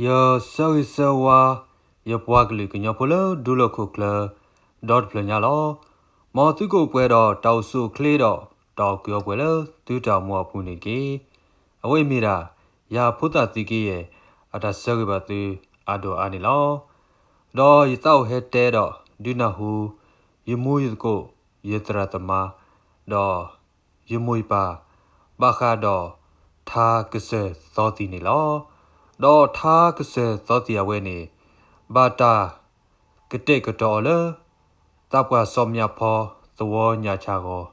ယဆၢဂ့ၤဆၢဝါ ယပှၤကလုာ်ကညီဖိလၢဒူလီၢ်ခိၣ်ချၢ ဒီတဖျၢၣ်ညါလီၤ. မ်သုကအိၣ်ပှဲၤဒီးတၢ်အိၣ်ဆူၣ်အိၣ်ချ့ဒီး တၢ်အိၣ်ကူအိၣ်ပှဲၤလၢသုတၢ်အိၣ်မူအပူၤန့ၣ်တက့ၢ်. အဝဲအံၤမ့ၢ်ဒၣ် ယၤဖိသၣ်သုးက့ယဲၢ် အတၢ်ဆၢဂ့ၤဘၣ်သုအါဒိၣ်အါန့ၣ်လီၤ. ဒီးယသးအိၣ်ဟဲတဲဒီး ဒုးနၢ်ဟူ ယမူယသကိး ယသရၣ်သမါ ဒီး ယမိၢ်ယပၢ် ဘၣ်ဃးဒီး ထါကစၢၢ်သီသံၣ်န့ၣ်လီၤ. ဒီးထါကစၢၢ်သီသံၣ်အဝဲန့ၣ် ဘၣ်တၢ်ကတဲာ်ကတီၤအီၤလၢ သးပှၢ်စီၤမၠးဖီသဝီညါဆၣ်ဂီၤ,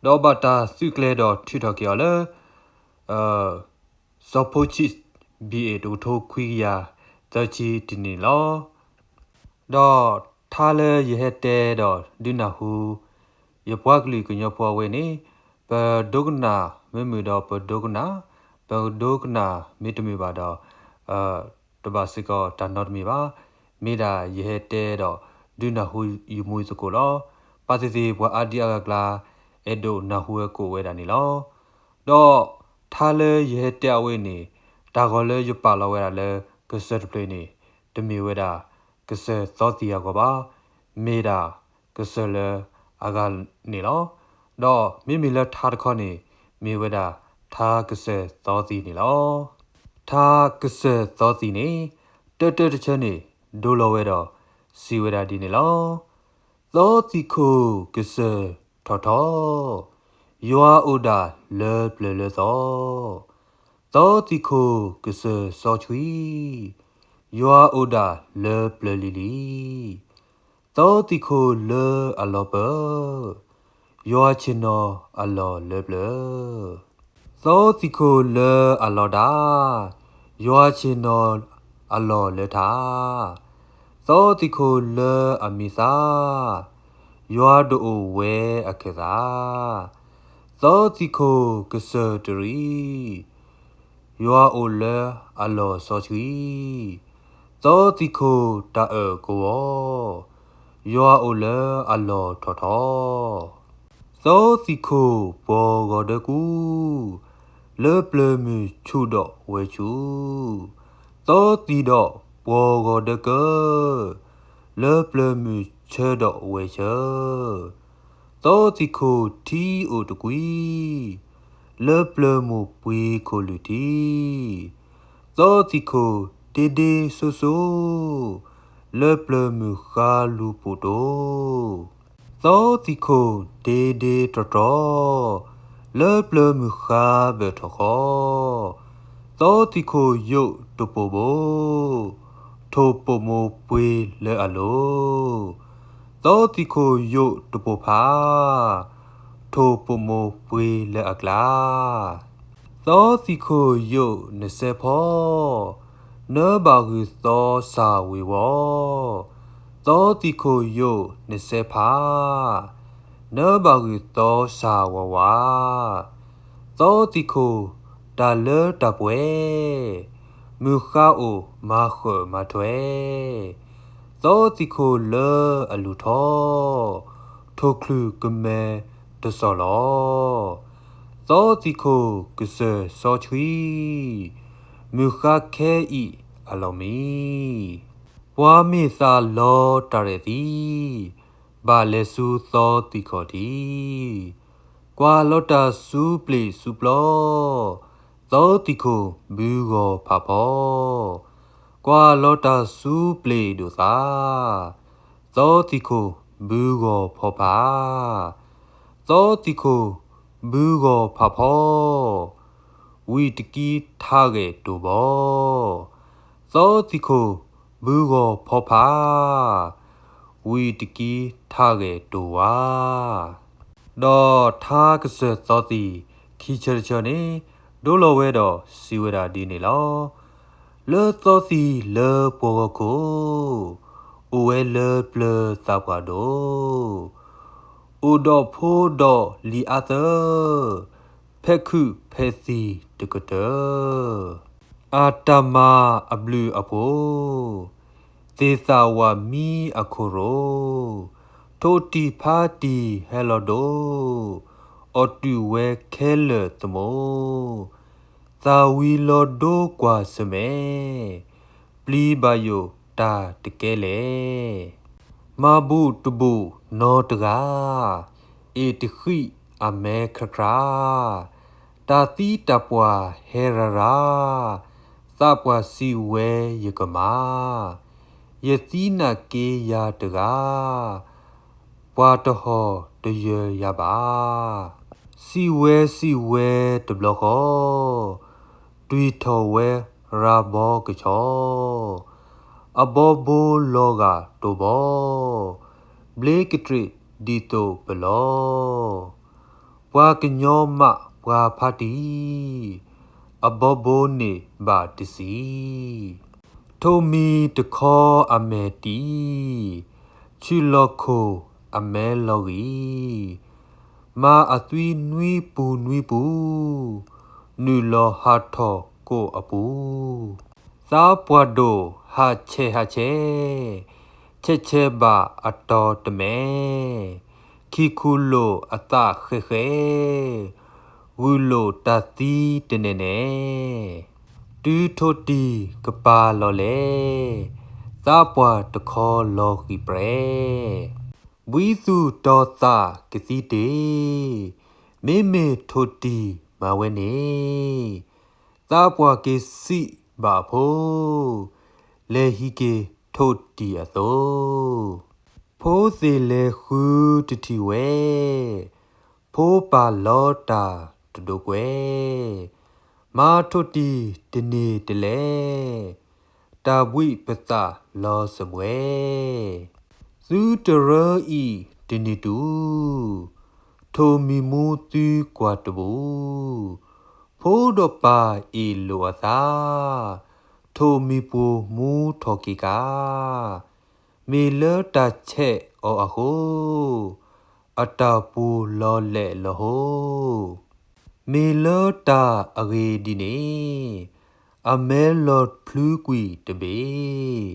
ဒီးဘၣ်တၢ်သုးကျဲၤဒီးထုးထီၣ်က့ၤအီၤလၢ စီၤဖိဆံး ဘံၣ်အ့ၣ် တကထိခွံကယၤသၢဆံတနံၣ်န့ၣ်လီၤ. ဒီးထါလၢယဟဲတဲဒီးဒုးနၢ်ဟူ ယပှၤကလုာ်ကညီဖိအဝဲန့ၣ် ပဒိကနၣ်မ့ၢ်မုာ်ဒီးပဒိကနၣ်, ပဒိကနၣ်မ့ၢ်တမုာ်ဘၣ်ဒီး တဘၣ်စ့ၢ်ကီးတၢ်နီတမံၤဘၣ်. မ့ၢ်ဒၣ်ယဟဲတဲဒီးဒုးနၢ်ဟူယမူယသကိးလီၤ. ပာ်သ့ၣ်သ့ၣ်ပှၤအါဒံအါဂၤကျါ အဲၣ်ဒိးနၢ်ဟူဝဲကိးဝဲဒၣ်န့ၣ်လီၤ. ဒီးထါလၢယဟဲတဲအဝဲန့ၣ် တၢ်ဂီၤလၢယပာ်လီၤဝဲဒၣ်လၢကစၢၢ်တဖျၢၣ်န့ၣ် တမ့ၢ်ဝဲဒၣ် ကစၢၢ်သီသံၣ်အဂီၢ်ဘၣ်. မ့ၢ်ဒၣ်ကစၢၢ်လၢအဂၤန့ၣ်လီၤ. ဒီးမ့မ့ၢ်လၢထါတခီန့ၣ် မ့ၢ်ဝဲဒၣ်ထါကစၢၢ်သီသံၣ်န့ၣ်လီၤ. ထါကစၢၢ်သီသံၣ်န့ၣ် တၢတၢတဆၢန့ၣ် ဒိလီၤဝဲဒီးစံးဝဲဒၣ်ဒ်န့ၣ်လီၤ. သီသံၣ်ခိၣ်ကစၢၢ်ထီၣ်ထီ, ယွၤအိၣ်ဒၣ်လၢပျၢၤလၢသီ, သီသံၣ်ခိၣ်ကစၢၢ်စီဆှံ, ယွၤအိၣ်ဒၣ်လၢပျၢၤလံၤလံၤ, သီသံၣ်ခိၣ်လၢအလီၤပၢၢ်, ယွၤဆ့ၣ်နီၤအလီၢ်လၢပျၢၤ, သီသံၣ်ခိၣ်လၢအလီၤဒၣ်, ယွၤဆ့ၣ်နီၤအလီၢ်လၢထါ, သီသံၣ်ခိၣ်လၢအမံၤသၣ်, ယွၤဒိၣ်အိၣ်ဝဲအခၢၣ်သး, သီသံၣ်ခိၣ်ကစၢၢ်တရံး, ယွၤအိၣ်လၢအလီၢ်စီဆှံ, သီသံၣ်ခိၣ်တၢ်အၢၣ်ကဝီၤ, ယွၤအိၣ်လၢအလီၢ်ထီၣ်ထီ, သီသံၣ်ခိၣ်ပှီၤဂီၤဒၢကူ, လၢပျၢၤမုၢ်ဆူၣ်ဒီးဝဲဆူၣ်, သီသံၣ်ဒီးပှီၤဂီၤဒၢကၢ, လၢပျၢၤမုၢ်ဆၢဒီးဝဲဆၢ, သီသံၣ်ခိၣ်ထံအိၣ်တကွံ, လၢပျၢၤမိၢ်ပှ့ၤခိၣ်လုၢ်ထံ, သီသံၣ်ခိၣ်ဒ့ဒ့စိစိ, လၢပျၢၤမုၢ်ဃါလူၤပိာ်တိ, သီသံၣ်ခိၣ်ဒ့ဒ့တြီတြီ, လၢပျၢၤမုၢ်ဃါဘၢၣ်ထီၣ်ဃီ, သီသံၣ်ခိၣ်ယိာ်တပိာ်ဘိ, ထိၣ်ပိာ်မိၢ်ပှ့ၤလၢအလိၤ, သီသံၣ်ခိၣ်ယိာ်တပိာ်ဖး, ထိၣ်ပိာ်မိၢ်ပှ့ၤလၢအကျါ, သီသံၣ်ခိၣ်ယိာ်နစဲဖီ, နၢဘၣ်ဂုၢ်သီစၢ်ဝ့ၤဝီ, သီသံၣ်ခိၣ်ယိာ်နစဲဖး, နၢဘၣ်ဂုၢ်သီစၢ်ဝးဝး, သီသံၣ်ခိၣ်တၢ်လၢတၢ်ပှဲၤ, မုၢ်ဃါအိၣ်မၤဃၢၤမၤထွဲ, သီသံၣ်ခိၣ်လၢအလူၤထီ, ထိၣ်ချုၣ်ကမဲတစီၢ်လီၤ, သီသံၣ်ခိၣ်ကစၢၢ်စီဆှံ, မုၢ်ဃါခဲအံၤအလီၢ်မံ, ပှၤမ့ၢ်သးလီတၢ်ရဲၣ်သံ, ဘၣ်လဲၤဆူသီသံၣ်ခီၣ်ထံး, ကွၢ်လီၤတၢ်ဆူပျ့ၤဆူပျီ, သီသံၣ်ခိၣ်ဘုဂီၤဖးဖီ, ကွၢ်လီၤတၢ်ဆူပျ့ၤဒိၣ်သါ, သီသံၣ်ခိၣ်ဘုဂီၤဖီဖး, သီသံၣ်ခိၣ်ဘုဂီၤဖးဖီ, ဝံၣ်တကံထါဂဲၤတိၢ်ဘီ, သီသံၣ်ခိၣ်ဘုဂီၤဖီဖး, ဝံၣ်တကံထါဂဲၤတိၢ်ဝါ. ဒီးထါကစၢၢ်သီသံၣ်ခံဆၢတဆၢန့ၣ် ဒိလီၤဝဲဒီးစံးဝဲဒၣ်ဒ်န့ၣ်လီၤ. လၢသီသံၣ်လၢပှီၢ်ဂီၢ်ခိၣ်, အိၣ်ဝဲလၢပျၢၤသးပှၢ်ဒိၣ်, အိၣ်ဒီးဖိဒီးလံၤအါသၢ, ဖဲခုးဖဲသံၣ်တကတၢၢ်, အတၢ်မၤအဘျုးအဖှိၣ်, သ့ၣ်သၣ်ဝးမံအခိၣ်ရိၣ်, ထိၣ်တံၢ်ဖါတံၢ်ဟဲလီၤဒိၣ်, အီၣ်တုာ်ဝဲခဲလၢာ်သမူ, သၣ်ဝံၤလီၤဒိကွၢ်ဆၢၣ်မဲာ်, ပျံၤဘၣ်ယိၣ်တၢ်တကဲလဲၣ်. မၤဘူၣ်တဘူၣ်နီတဂၤ, အ့ၣ်တဃံၣ်အမဲခရၣ်ခရၣ်, တၢ်သံတၢ်ပှၢ်ဟဲရၤရၤ, သးပှၢ်စံးဝဲယကမၤ, ယသံနာ်က့ယၤတဂၤ, ပှၤတဟီၣ်တယၢၤယၤဘၣ်. စံးဝဲစံးဝဲတဘျီဃီ, တွံၢ်ထီၣ်ဝဲရၤဘီကဆီ, အဘီဘိလီၤဂာ်တိၢ်ဘီ, ဘျ့ကတြ့ၣ်ဒ်သိးပလီၤ. ပှၤကညီမးပှၤဖးတံၢ်, အဘီဘိန့ၣ်ဘၣ်တစံး, ထိၣ်မံၤတခီအမဲာ်တံၢ်, ဆူၣ်လီၤခိၣ်အမဲလီၤဂံၢ်, မၤအသွံနွံပူၤနွံပူၤ, နုာ်လီၤဟးထီၣ်ကိၣ်အပူၤ, သးပှၢ်ဒိၣ်ဟးဆဲးဟးဆဲး, ဆဲးဆဲးဘၣ်အတီတမဲ, ခံခူလိာ်အသးဃဲးဃဲး, ဂုာ်လိာ်တၢ်သံတနဲၣ်နဲၣ်, တုၤထိၣ်တံၢ်ကပၤလီၤလဲၣ်, သးပှၢ်တခီလီၤဃံၤပြဲၣ်, ဘှံးသူၣ်တီၤသးကသံတ့ၢ်, မ့မ့ၢ်ထိၣ်တံၢ်မၤဝဲန့ၣ်, သးပှၢ်က့ၤစံးဘၣ်အဖိ, လဲၤဟံးက့ၤထိၣ်တံၢ်အသိး, ဖိသ့ၣ်လဲၤဃုတထံၣ်ဝဲ, ဖိပၢ်လီတၢ်တဒိးကွဲ, မၤထိၣ်တံၢ်တန့ၢ်တလဲၣ်, တၢ်ဘှံးပသးလီၤစၢၤဘှဲ, သုတရၢအံၤတနံၤတူၢ်, ထိၣ်မံၤမူသုကွၢ်တဘူၣ်, ဖိဒီးပၢ်အ့ၣ်လိာ်အသး, ထိၣ်မံၤပှိၤမူထီၣ်က့ၤကါ, မ့ၢ်လၢတၢ်ဆဲးအီၤအဃိ, အတၢ်ပူၤလီၤလဲၣ်လီၤဟိ, မ့ၢ်လၢတၢ်အဂ့ၤဒ်န့ၣ်, အမဲလီၤဖျုကွံာ်တဘ့ၣ်,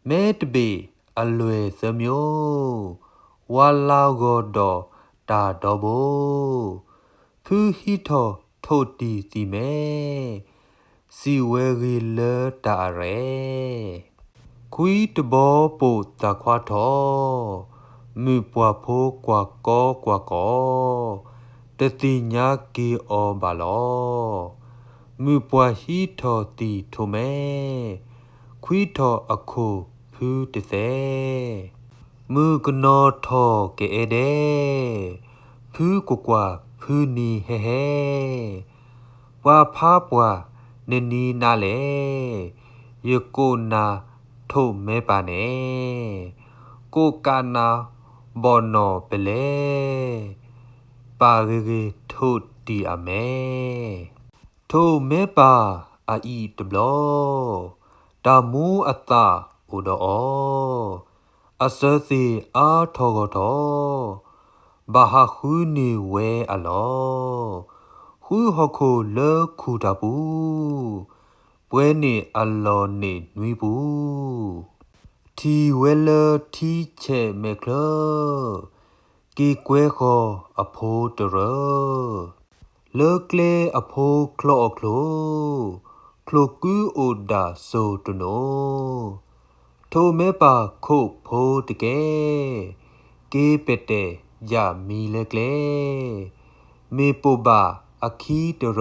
မဲတဘ့ၣ်အလွဲၢ်သၢမျိုး, ဝါလါဂီၤဒီးတၢ်ဒီဘိ, ဖုဟံးထီၣ်ထိၣ်တံၢ်သံမဲ, စံးဝဲဂ့ၤလၢတၢ်အရဲၣ်, ခွံတဘီပိာ်သးခွါထီၣ်, မုၢ်ပှၢ်ဖိကွၢ်ကီကွၢ်ကီ, တသ့ၣ်ညါက့ၤအီၤဘၣ်လီၤ. မုၢ်ပှၢ်ဟံးထီၣ်သံၣ်ထိၣ်မဲ, ခွံထီၣ်အခိၣ်ဖုတသဲ, မုၢ်ကနီၤထီၣ်ကအဲၣ်ဒဲး, ဖုကွၢ်ကွၢ်ဖုနံၤဟဲဟဲ, ပှၤဖးပှၢ်နနံၤနါလဲၣ်, ယကိးနၤထိၣ်မဲပၢ်န့ၣ်, ကိးကးနၤဘီၣ်နီၢ်ပလဲၣ်, ပၢ်ဂ့ၤဂ့ၤထိၣ်တံၢ်အမဲ, ထိၣ်မဲပၢ်အအံၤတဘျီ, တၢ်မူအသးအိၣ်ဒီးအီၤ, အစၢၤသ့ၣ်အါထီၣ်ဂီၢ်ထီၣ်, ဘၣ်ဟးဃုန့ၢ်ဝဲအလီၢ်, ဃုဟီၣ်ခိၣ်လၢခူၣ်တၢ်ပူၤ, ပှဲၤန့ၢ်အလီၢ်န့ၣ်နွံပူၤ, ထံၣ်ဝဲလၢထံဆဲးမဲာ်ချၢ, က့ၤကွဲဃီၤအဖိတရၢ, လၢကျဲအဖိချီအီၣ်ချိၣ်, ချိၣ်ကုအိၣ်ဒၣ်စိၤတနိ, ထိၣ်မဲပၢ်ခိၣ်ဖိတကဲ, က့ၤပဲာ်တဲာ်ယၣ်မံလၢကျဲ, မ့ၢ်ပိာ်ဘၣ်အခံတရၢ,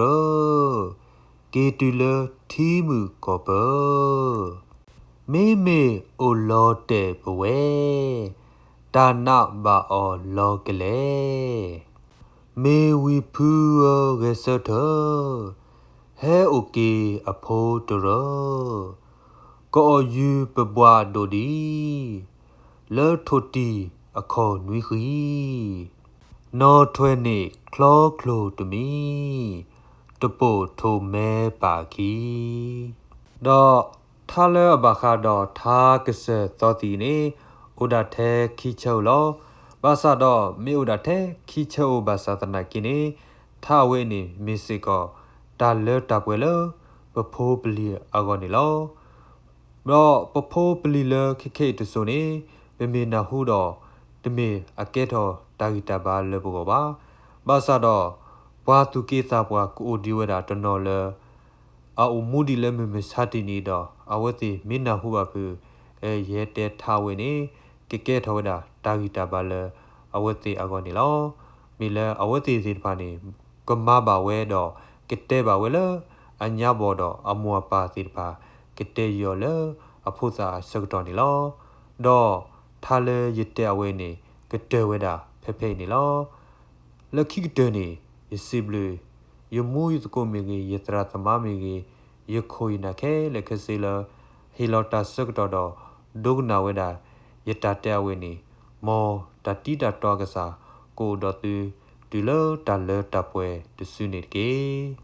က့ၤတုၤလၢထံမုၢ်ကီၢ်ပၢ, မ့မ့ၢ်အိၣ်လီၤတဲာ်ပဝဲ, တၢ်နာ်ဘၣ်အီၤလီၤကလဲာ်, မ့ၢ်ဝံၤဖုဧၢဂဲၤဆၢထၢၣ်, ဟဲအိၣ်က့ၤအဖိတရၢ, ကအီၣ်ယုၢ်ပဘှါဒိၣ်ဒံး, လၢထိၣ်တံၢ်အခီၣ်နွံဃံ, နီၣ်ထွဲန့ၣ်ချီချိၣ်တမံၤ, တပိာ်ထိၣ်မဲပၢ်အခံ ဒီးထါလၢအဘၣ်ဃးဒီးထါကစၢၢ်သီသံၣ်န့ၣ်, အိၣ်ဒၣ်ထဲခံဆၢဧိၤလီၤ. ဘၣ်ဆၣ်ဒီးမ့ၢ်အိၣ်ဒၣ်ထဲခံဆၢဧိၤဘၣ်ဆၣ်သနာ်က့န့ၣ်, ထါအဝဲန့ၣ်မ့ၢ်စ့ၢ်ကီး တၢ်လၢတၢ်ပှဲၤလၢပဖိပလံၤအဂီၢ်န့ၣ်လီၤ. ဒီးပဖိပလံၤလၢခဲခဲအံၤတစိၤန့ၣ်, ပမ့ၢ်နၢ်ဟူဒီး တမ့ၢ်အကဲထီၣ်တၢ်ဂံၢ်တၢ်ဘါလၢပဂီၢ်ဘၣ်. ဘၣ်ဆၣ်ဒီး ပှၤသူၣ်က့သးပှၢ်ကအိၣ်ဒံးဝဲဒၣ်တနီၤလၢ အအိၣ်မူဒံးလၢမုၢ်မဆါတနံၤဒီး အဝဲသ့ၣ်မ့ၢ်နၢ်ဟူဘၣ်ဖုး ယဟဲတဲထါဝဲန့ၣ် ကကဲထီၣ်ဝဲဒၣ်တၢ်ဂံၢ်တၢ်ဘါလၢအဝဲသ့ၣ်အဂီၢ်န့ၣ်လီၤ. မ့ၢ်လၢအဝဲသ့ၣ်သ့ၣ်တဖၣ်န့ၣ် ကမၤဘၣ်ဝဲဒီး ကတဲဘၣ်ဝဲလၢအညါဘီၣ်ဒီးအမိၢ်အပၢ်သ့ၣ်တဖၣ် ကတဲယီၤလၢအဖိသၣ်အဆၢကတီၢ်န့ၣ်လီၤ. ဒီးထါလၢယတဲအဝဲန့ၣ် ကတၢၢ်ဝဲဒၣ်ဖဲဖဲအံၤန့ၣ်လီၤ. လၢခံကတၢၢ်န့ၣ် ယစံးဘျုး ယမူယသကိးမ့ၢ်ဂ့ၤ, ယသရၣ်သမါမ့ၢ်ဂ့ၤ, ယခိၣ်ယနၢ်ခဲလၢာ်ခဲဆ့လၢ ဟ့ၣ်လီၤတၢ်ဆၢကတီၢ်ဒီး ဒိကနၣ်ဝဲဒၣ် ယတၢ်တဲအဝဲန့ၣ်, မ်တၢ်တံတၢ်တီအကစၢ် ကအိၣ်ဒီးသု တုၤလၢတၢ်လၢတၢ်ပှဲၤတစုန့ၣ်တက့ၢ်.